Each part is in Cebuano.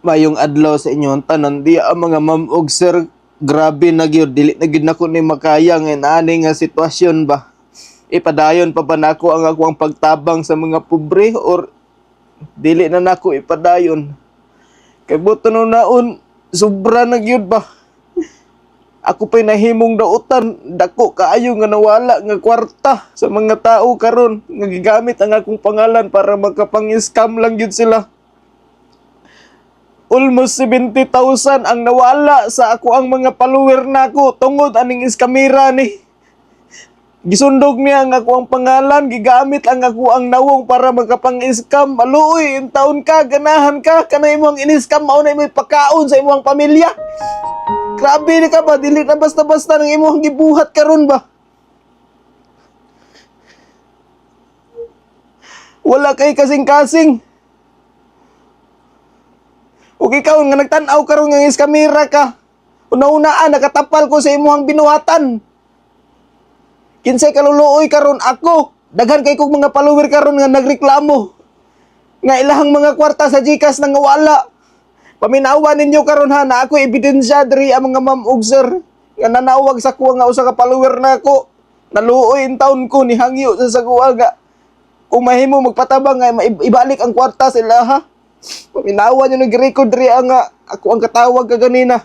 Mayong adlaw sa inyong tanan diya, ang mga ma'am og sir. Grabe na gyud, dili na gyud nako ni makaya nga ani nga sitwasyon ba. Ipadayon pa ba nako ang akong pagtabang sa mga pobre or dili na nako ipadayon? Kay buto no naon, sobra na gyud ba. Ako pa'y nahimong dautan, dako kaayo nga nawala nga kwarta sa mga tao karon nga gigamit ang akong pangalan para makapang-scam lang gyud sila. Almost 70,000 ang nawala sa ako ang mga follower nako tungod aning iskamera ni. Gisundog niya ang ako ang pangalan, gigamit ang ako ang nawong para makapang-scam. Maluoy in taon ka, ganahan ka, kanay mo ang in-scam, mao na imoy pakaon sa imong pamilya. Grabe ni ka ba, dili na basta-basta nang imong gibuhat karon ba. Wala kay kasing-kasing. Ug ikaw nga nagtan-aw karon nga iskamera ka. Una-unaan nakatapal ko sa imong binuhatan. Kinsay kaluluoy karon? Ako. Daghan kay kog mga follower karon nga nagreklamo nga ilahang mga kwarta sa GCash nang wala. Paminawa ninyo karon ha, na ako ebidensya diri ang mga ma'am ug sir nga nanawag sa kuha nga usa ka follower nako. Naluoy in taon ko, nihangyo sa saguwa nga kung mahimo magpatabang nga ibalik ang kwarta sila ha. Paminawa nyo, nag-record diri ang nga ako ang katawag kaganina.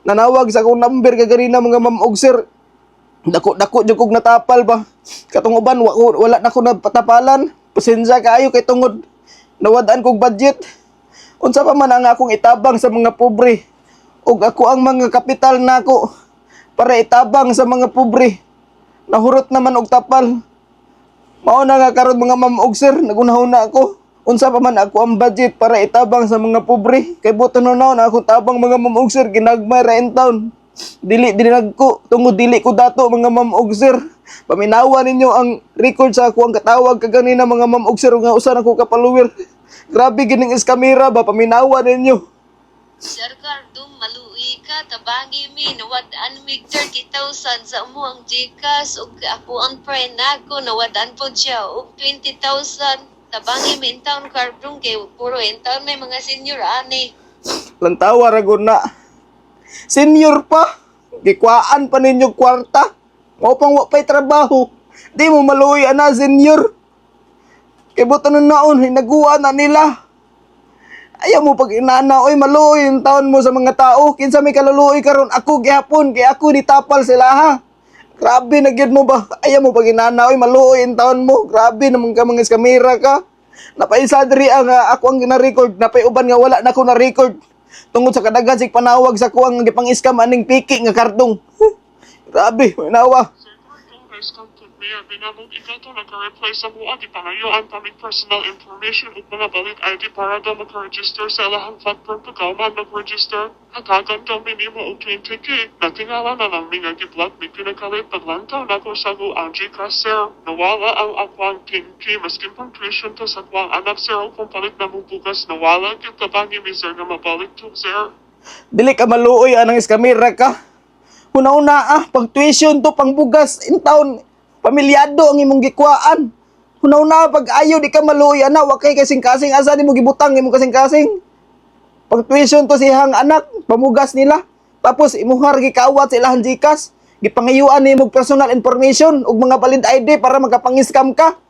Nanawag sa akong number kaganina, mga ma'am ug sir. Dako dako jud kog natapal ba. Katong uban wala na ko napatapalan. Pasensya kaayo kay tungod nawad-an kog budget. Unsa pa man ang akong itabang sa mga pobre? Ug ako ang mga kapital nako para itabang sa mga pobre, nahurot naman og tapal. Mao na nga karon, mga ma'am og sir, nagunahuna ako. Unsa pa man ako ang budget para itabang sa mga pobre? Kay buto na na akong tabang, mga ma'am og sir, ginagmay ra in town. Dili dili nagko tungod dili ko dato, mga ma'am og sir. Paminawa ninyo ang record sa ako ang katawag kaganina, mga ma'am og sir, nga usa na ko ka follower. Grabe gining iskamera ba, paminawa ninyo. Sir Cardong, maluoy ka, tabangi mi, nawad-an mig 30,000 sa amuang GCash, ug ako ang friend nako, nawad-an po siya, og 20,000. Tabangi mi in town, Cardong, kay puro in town may mga senior ani. Lantawa ra gud na. Senior pa. Gikwaan pa ninyo kwarta. Mao pang wa pa'y trabaho. Di mo maluoy ana, senior. Kay buto na naon, hinaguan na nila. Ayaw mo pag inana, oy, maluoy yung taon mo sa mga tao. Kinsa may kaluluoy karon? Ako gihapon, kay ako ni tapal sila ha. Grabe na gyud mo ba? Ayaw mo pag inana, oy, maluoy yung taon mo. Grabe naman ka mga kamera ka. Napaisa diri ang ako ang gina-record, napay uban nga wala na ko na-record. Tungod sa kadaghan sig panawag sa kuang gipang-scam aning piki nga kardong. Grabe, nawa. Sir Cardong, na-scam pud miya. Binamog ikaw to nagka-reply sa mua, gipangayuan pa mig personal information ug mga valid ID para daw maka-register sa ilahang platform. Pagkauman mag-register, hatagan daw mi nimo og 20K. Natingala na lang mi nga gi-block mi. Pinakalit paglantaw nako sa ang GCash, sir. Nawala ang akwang 10K, maskin pang tuition to sa akwang anak, sir, ug palit na mo bugas, nawala gyud. Tabangi mi, sir, nga mabalik to, sir. Dili ka maluoy anang iskamera ka. Una-una ah, pag tuition to, pang bugas, in town, pamilyado ang imong gikwaan. Una-una pag ayo di ka maluoy ana, wa kay kasing-kasing, asa nimo gibutang imong kasing-kasing? Pag tuition to sihang anak, pamugas nila. Tapos imuhar gikawat sa ilahang GCash, gipangayuan nimo og personal information ug mga valid ID para makapang-scam ka.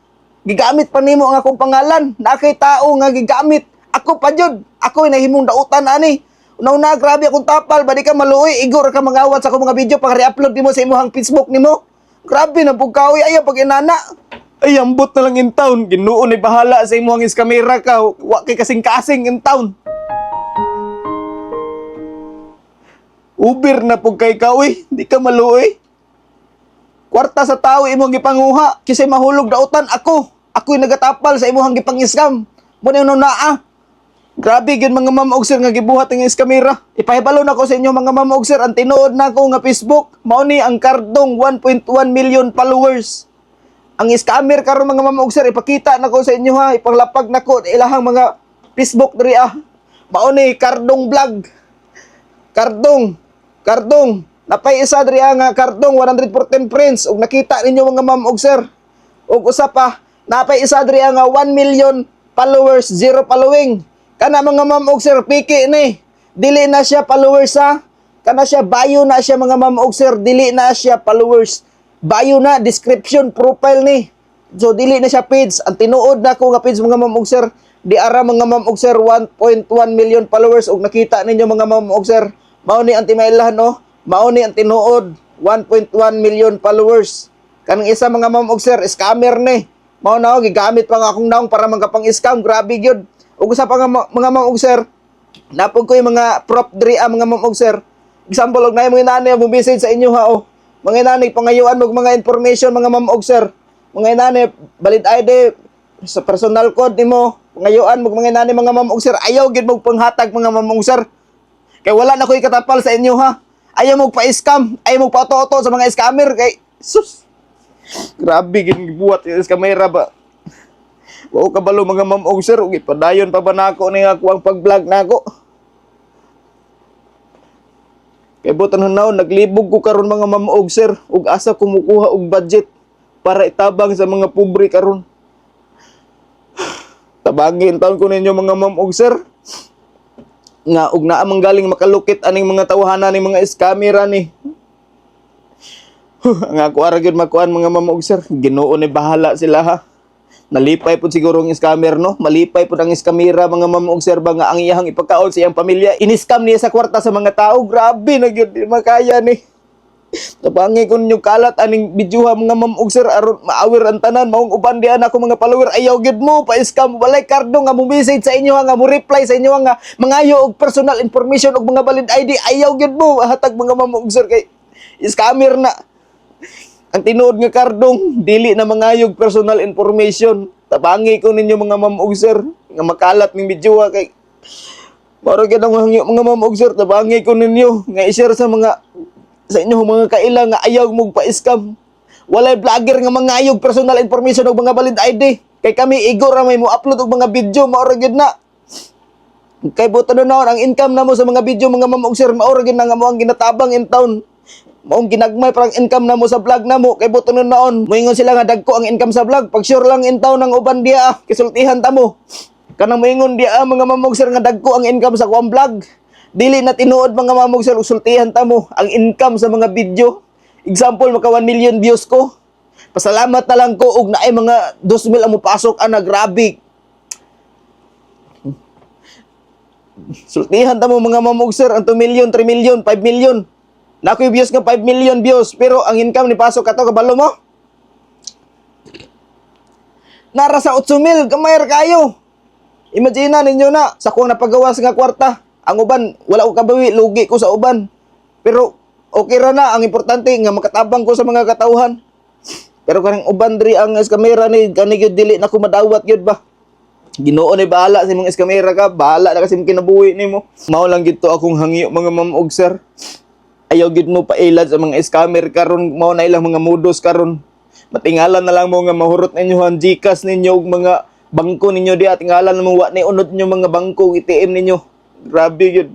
Gigamit pa nimo ang akong pangalan. Naa kay tao nga gigamit. Ako pa jud. Ako nahimong dautan ani. Una-una, grabe akong tapal, ba di ka maluoy, igor ka mangawat sa akong mga video pag re-upload nimo sa imong Facebook nimo. Grabe na pug ka oy, ayaw pag inana. Ay, ambot na lang in town. Ginoo ni bahala sa imong iskamera ka. Wa kay kasing-kasing in town. Uber na pug kay ka oy, di ka maluoy. Kwarta sa tao imong gipanguha, kisay mahulog dautan? Ako. Ako'y nagatapal sa imong gipang-scam. Mo na naa. Grabe gyud, mga ma'am og sir, nga gibuhat ang iskamera. Ipahibalo na ko sa inyo, mga ma'am og sir, ang tinuod na ko nga Facebook, mao ni ang Kardong 1.1 million followers. Ang scammer karon, mga ma'am og sir, ipakita na ko sa inyo ha, ipanglapag na ko ilahang mga Facebook diri ah. Mao ni Kardong Vlog. Kardong, Kardong, napay isa diri ah, nga Kardong 114 friends ug nakita ninyo, mga ma'am og sir. Ug usa pa, napay isa diri ah, nga 1 million followers, zero following. Kana, mga ma'am og sir, piki ni. Dili na siya followers ha. Kana siya, bio na siya, mga ma'am og sir, dili na siya followers. Bio na, description, profile ni. So dili na siya page. Ang tinuod na ko nga page, mga ma'am og sir, di ara, mga ma'am og sir, 1.1 million followers ug nakita ninyo, mga ma'am og sir, mao ni ang timailahan oh. Mao ni ang tinuod, 1.1 million followers. Kanang isa, mga ma'am og sir, scammer ni. Mao na oh, gigamit pa nga akong naong para magkapang-scam, grabe gyud. Ug usa pa nga mga ma'am og sir, napog ko yung mga prop diri ah, mga ma'am og sir. Example, og naay mga inani mo message sa inyo ha oh. Mga inani pangayuan mo mga information, mga ma'am og sir. Mga inani valid ID sa personal code nimo, pangayuan mo mga inani, mga ma'am og sir, ayaw gid mo panghatag, mga ma'am og sir. Kay wala na ko'y katapal sa inyo ha. Ayaw mo pa-scam, ayaw mo pa-auto sa mga scammer kay sus. Grabe gid gibuhat yung scammer ba. Wa kabalo, mga ma'am og sir, ug ipadayon pa ba nako ni ako ang pag-vlog nako. Kay butan naon naglibog ko karon, mga ma'am og sir, ug asa kumukuha og budget para itabang sa mga pobre karon. Tabangin taon ko ninyo, mga ma'am og sir, nga og naa man galing makalukit aning mga tawhana ning mga scammer ni. Ang ako ara gyud makuan, mga ma'am og sir, Ginoo ni bahala sila ha. Nalipay pud siguro ang scammer no, malipay pud ang scamera, mga ma'am og sir ba, nga ang iyang ipakaon sa iyang pamilya, in-scam niya sa kwarta sa mga tao. Grabe na gyud, di makaya ni. Tabangi ko ninyo kalat aning videoha, mga ma'am og sir, aron maawir ang tanan maong uban diyan ako mga follower, ayaw gyud mo pa-scam. Walay kardo nga mo message sa inyo nga mo reply sa inyo nga mangayo og personal information og mga valid ID. Ayaw gyud mo hatag, mga ma'am og sir, kay scammer na. Ang tinuod nga kardong dili na mangayog personal information. Tabangi ko ninyo, mga ma'am og sir, nga makalat ning video ha, kay maro gyud ang hangyo, mga ma'am og sir. Tabangi ko ninyo nga i-share sa mga sa inyong mga kaila nga ayaw mo pa-scam. Walay vlogger nga mangayog personal information og mga valid ID. Kay kami igo ra may mo upload og mga video, mao ra gyud na. Kay buta na ang income namo sa mga video, mga ma'am og sir, mao ra gyud na nga mo ang ginatabang in town. Maong ginagmay parang income namo sa vlog namo kay buto na naon. Moingon sila nga dagko ang income sa vlog. Pag sure lang in town ang uban diya, ah, kisultihan ta mo. Kanang moingon diya ah, mga ma'am og sir, nga dagko ang income sa kuang vlog. Dili na tinuod, mga ma'am og sir, sultihan ta mo ang income sa mga video. Example, maka 1 million views ko. Pasalamat na lang ko og naay mga 2,000 ang mopasok ana, grabe. Sultihan ta mo, mga ma'am og sir, ang 2 million, 3 million, 5 million. Nakoy views nga 5 million views pero ang income ni pasok kato, kabalo mo? Nara sa 8 mil, gamay ra kayo. Imagine na ninyo na sa kuang napagawas nga kwarta. Ang uban wala ko kabawi, lugi ko sa uban. Pero okay ra na, ang importante nga makatabang ko sa mga katawhan. Pero kanang uban diri ang eskamera ni kani gyud dili na ko madawat gyud ba. Ginoo ni bahala sa imong eskamera ka, bahala na kasi imong kinabuhi nimo. Mao lang gyud to akong hangyo, mga ma'am og sir. Ayaw gyud mo pailad sa mga scammer karon, mao na ilang mga modus karon. Matingalan na lang mo nga mahurot ninyo ang GCash ninyo ug mga bangko ninyo diha, tingalan na mo wa ni unod ninyo mga bangko ATM ninyo. Grabe gyud.